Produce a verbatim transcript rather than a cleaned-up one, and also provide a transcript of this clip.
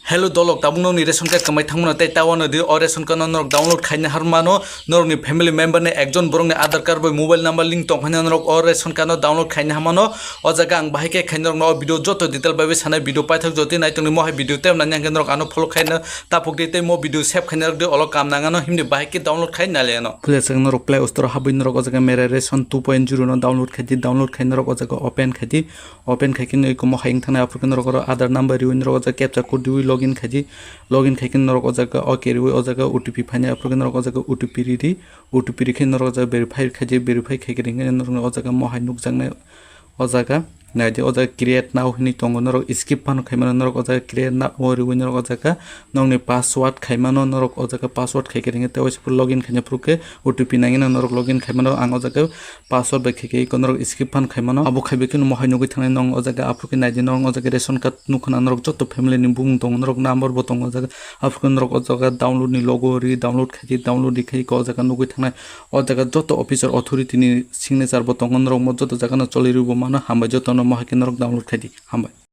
Hello dolok, tabuk nokni ration card kwmai thangmano tei tawano di o ration card no norok download khaina harmano, norokni family member ni ekjon borokni Aadhaar card bai mobile number link tong khaina norok o ration card no download khaina hamano. O jaga ang bahai khe khaina norokno o video joto detail bai bai sanai, video paithak jotwi naitongni mohai video tei nani hwnkhe norok ano follow khaina tapuk di tei mo video save khaina rok di olo kam nangano himni bahai khe download khai naliano. Phulya chwng norok Play Store o habwi norok o jaga Mera Ration two point zero no download khai di, download khai norok o jaga open khai di. Open khai khe nui kumo hai wng thangnai, aphuru khe norok oro Aadhaar number riui norok o jaga captcha code riui login khai di. Login khai khe norok o jaga OK riui o jaga O T P phainai, aphuru khe norok o jaga O T P ri di. O T P ri khe norok o jaga verify khai di, verify khai khe ring khe norok o jaga mo hai nukjaknai o jaga. Nai di o jaga create now hinui tongo, norok skip phano khai mano, norok o jaga create now o riui norok o jaga nokni password khai mano, norok o jaga password khai khe ring khe tei waisa phuru login khaina phuru khe O T P nangino norok login khai mano. Ang o jaga password bai khai khe iko norok skip phan khai mano. Abo khai bai kheno mohai nugui thangnai nong o jaga, aphuru khe nai di norok o jaga ration card nukha na norok joto family ni bumung tongo, norok number bo tongo o jaga, aphuru khe norok o jaga download ni logo ri download khai di, download ri khai iko o jaga nugui thangnai. O jaga joto officer authority ni signature bo tongo, norok mo joto jaga no choli rwi bo mano. Hambai joto no mohai khe norok download khai di, hambai.